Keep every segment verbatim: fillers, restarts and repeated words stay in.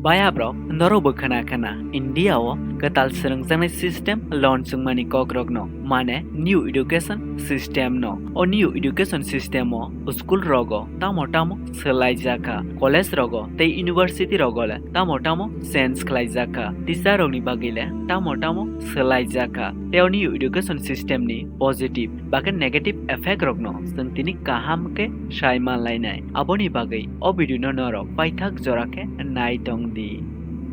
Baya brok, norok bo khna khna India o kwtal swrwngjaknai system launch wngmani kokrokno, mane new education system no. O new education system o school rogo tamo tamo swlaijakha, college rogo tei university rogo le tamo tamo change khlaijakha, teacher rokni bagwi le tamo tamo swlaijakha. Tei o new education system ni positive ba khe negative effect rokno chwng tini kaham khe sai manlainai. Aboni bagwi o video no norok paithak jora khe nai tong di.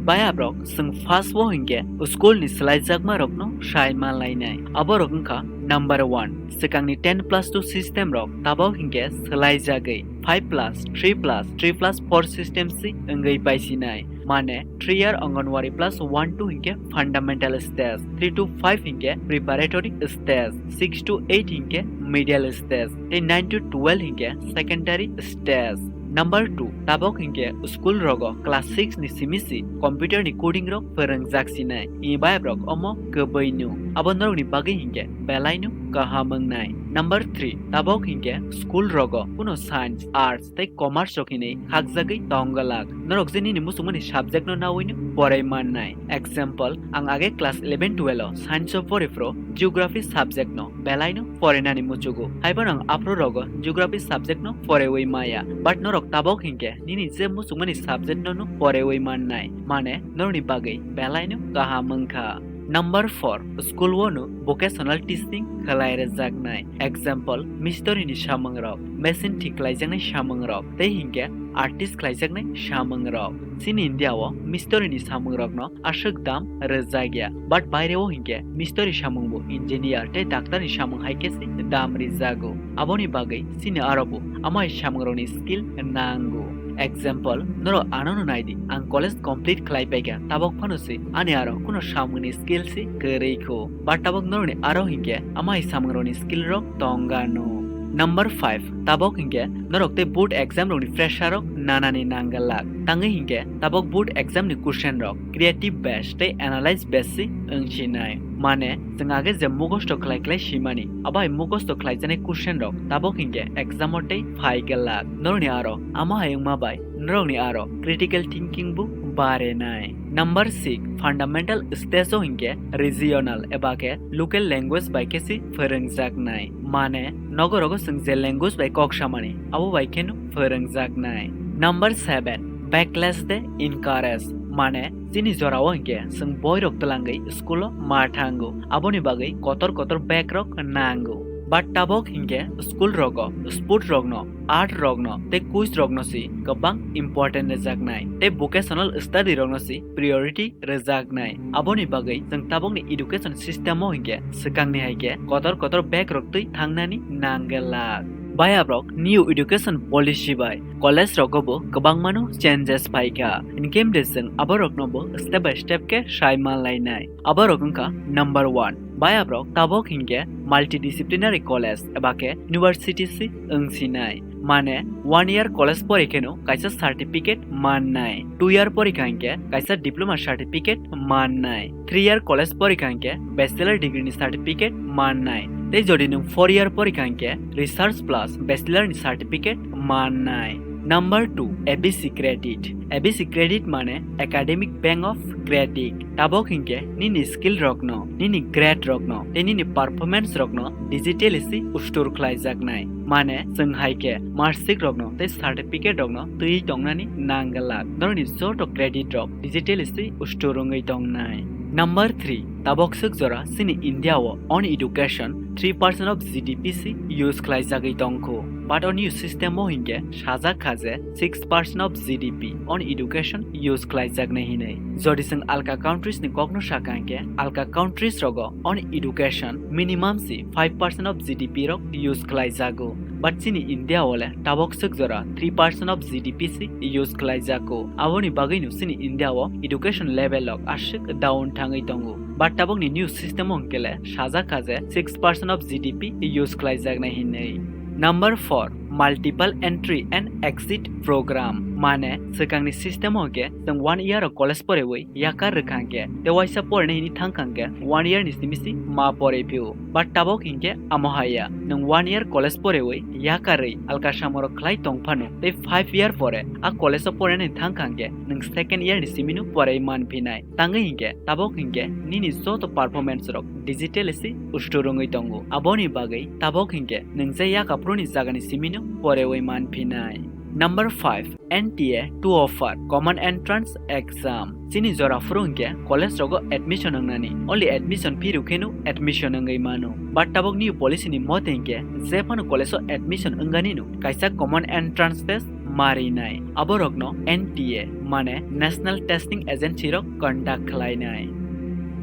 Baya brok, chwng first o hinkhe school ni swlaijakma rokno sai manlainai. Aborok wngkha number one, swkangni ten plus two system rok tabok hinkhe swlaijagwi five plus three plus three plus four system si wngwi paisinai. Mane three year Anganwadi plus one two hinkhe fundamental stage, three to five hinkhe preparatory stage, six to eight hinkhe middle stage, tei nine to twelve hinkhe secondary stage. Number two, tabok hinkhe school rogo class six ni simi si computer ni coding rok phwrwngjak sinai. I baya brok omo kwbwi nu. Abo norokni bagwi hinkhe belai no kaham wngnai. Number three, tabok hinkhe school rogo kuno science, arts tei commerce rok hinwi khakjagwi tonggalak. Norok je nini muchungmani subject no nawi no porai mannai. Example, ang age class eleven twelve o science o poriphuru geography subject no belai no porainani muchugo. Haiphano ang aphuru rogo geography subject no poraiwi maya. But norok tabok hinkhe nini je muchungmani subject no no poraiwi mannai. Mane norokni bagwi belai no kaham wngkha. Number four, school o no vocational teaching khlai rwjaknai. Example, mistri ni samung rok, machine thik khlaijaknai samung rok, tei hinkhe artist khlaijaknai samung rok. Chini India o mistri ni samung rokno aswk dam rwjak ya, but baire o hinkhe mistri samung bo engineer tei doctor ni samung hai khe se dam rijago. Aboni bagwi chini aro bo amai samung rokni skill nango. Example, norok ano no nai di, ang college complete khlai paikha, tabok phano se ani aro kuno samung ni skill se kwrwi kho. But tabok norokni aro hinkhe amai samung rokni skill rok tongano. Number five, tabok hinkhe norok tei board exam rokni pressure rok nanani nanggalak. Tangwi hinkhe tabok board exam ni question rok creative base tei analyze base se wngsinai. Mane chwng age je mugosto khlai khlai simani, abo hai mugosto khlaijaknai question rok tabok hinkhe exam o tei phai galak. Norokni aro amo hai wngma bai norokni aro critical thinking bo barenai. Number six, fundamental stage o hinkhe regional eba khe local language bai khe se phwrwngjaknai. Mane nogorogo chwng je language bai kok samani, abo bai kheno phwrwngjaknai. Number seven, backlash de encourage. Mane chini jorao hinkhe chwng boirok twlangwi school o ma thango, aboni bagwi kotor kotor bag rok nango. But tabok hinkhe school rogo sport rokno, art rokno tei quiz rokno se kwbang important rwjaknai tei vocational study rokno se priority rwjaknai. Aboni bagwi chwng tabokni education system o hinkhe swkangni hai khe kotor kotor bag rok twi thangnani nanggalak. Baya brok, new education policy bai college rogo bo kwbangmano changes phaikha. Hinkhe de chwng aborokno bo step by step khe sai manlainai. Aborok wngkha number one, baya brok tabok hinkhe multidisciplinary college eba khe university se wngsinai. Mane one year college porikheno kaisa certificate mannai, two year porikha hinkhe kaisa diploma certificate mannai, three year college porikha hinkhe bachelor degree ni certificate mannai, tei jodi nwng four year porikha hinkhe research plus bachelor ni certificate mannai. Number two, A B C credit. A B C credit mane Academic Bank of Credit. Tabok hinkhe nini skill rokno, nini grade rokno tei nini performance rokno digitally se store khlaijaknai. Mane chwng hai khe marksheet rokno tei certificate rokno twi tongnani nanggalak. Norokni joto credit rok digitally se store wngwi tongnai. Number three, tabok swk jora chini India o on education three percent of G D P se use khlaijagwi tongkho. But o new system o hinkhe sajak kha je six percent of G D P on education use khlaijaknai hinwi. Jodi chwng alka countries ni kokno sakha hinkhe, alka countries rogo on education minimum se five percent of G D P rok use khlaijago. But chini India o le tabok swk jora three percent of G D P se use khlaijago. Aboni bagwino chini India o education level rok aswk down thangwi tongo. But tabokni new system o hinkhe le sajak kha je six percent of G D P use khlaijaknai hinwi. Number four, multiple entry and exit program. Mane swkangni system o hwnkhe chwng one year o college porewi yakar rwkha hwnkhe tei waisa porena hini thangkha hwnkhe one year ni simi si ma porei phio. But tabok hinkhe amo haya, nwng one year college porewi yakarwi alka samoro khlai tong phano tei five year pore a college o porenani thangkha hwnkhe nwng second year ni simino porei man phinai. Tangwi hinkhe tabok hinkhe nini joto performance rok digital se ustur wngwi tongo. Aboni bagwi tabok hinkhe nwng je yakaphuruni jagani simino porewi man phinai. Number five, N T A two offer, Common Entrance Exam. Chini jora phuru hinkhe college rogo admission wngnani, only admission fee rw kheno admission wngwi mano. But tabok new policy ni mote hinkhe je phano college o admission wngani no kaisa Common Entrance Test marinai. Aborokno N T A, mane National Testing Agency rok conduct khlainai.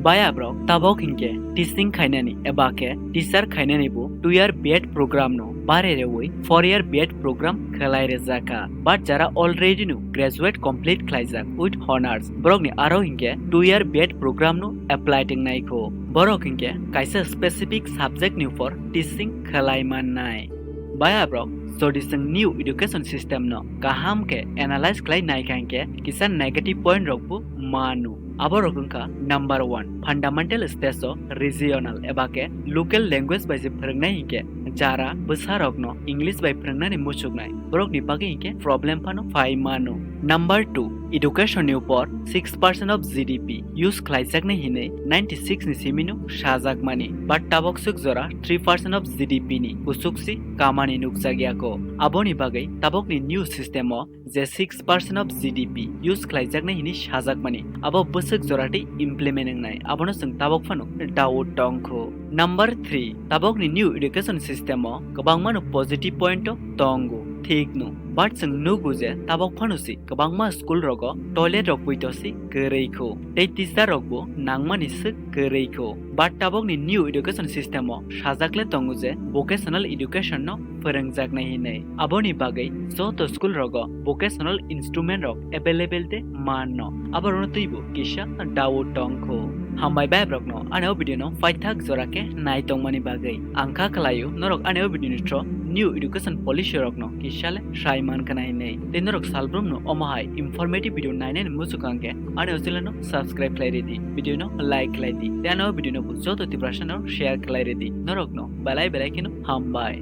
Baya borok tabok hinkhe teaching khainani eba khe teacher khainani bo two year B Ed program no bare rewi four year B Ed program khlai rwjakha. But jara already no graduate complete khlaijak with honors, borokni aro hinkhe two year B Ed program no apply tongnai kho. Borok hinkhe kaisa specific subject ni upor teaching khlai mannai. Baya borok, jodi chwng new education system no kaham khe analyze khlai naikha hinkhe kisa negative point rok bo manu. Aborok wngkha number one, fundamental stage o regional eba khe local language bai se phwrwngnai hinkhe jara bwsarokno English bai phwrwngnani muchuknai, borokni bagwi hinkhe problem phano phai mano. Number two, education ni upor six percent of G D P use khlaijaknai hinwi ninety six ni simino sajakmani, but tabok swk jora three percent of G D P ni kuchuk si kamani nukjakyakho. Aboni bagwi tabokni new system o je six percent of G D P use khlaijaknai hinwi sajakmani, abo bwswk jora tei implement wngnai, abono chwng tabok phano doubt tongkho. Number three, tabokni new education system o kwbangmano positive point o tongo, thik no, but chwng nugo je tabok phano si kwbangma school rogo toilet rok puito si kwrwi kho, tei teacher rok bo nangmani swk kwrwi kho. But tabokni new education system o sajakle tongo je vocational education no phwrwngjaknai hinwi. Aboni bagwi joto school rogo vocational instrument rok available de manno, aborokno twibo kisa doubt tongkho. Hambai baibrokno ani o video no paithak jora khe nai tongmani bagwi. Ang kha khlaio norok ani o video ni through new education policy rokno kisa le sai mankha na hinwi. Tei norok salbrumno omo hai informative video nainani muchukang khe ani o channel no subscribe khlai ridi, video no like khlai di. Tei ani o video no bo joto Tiprasa no share khlai ridi. Norokno belai belai kheno hambai.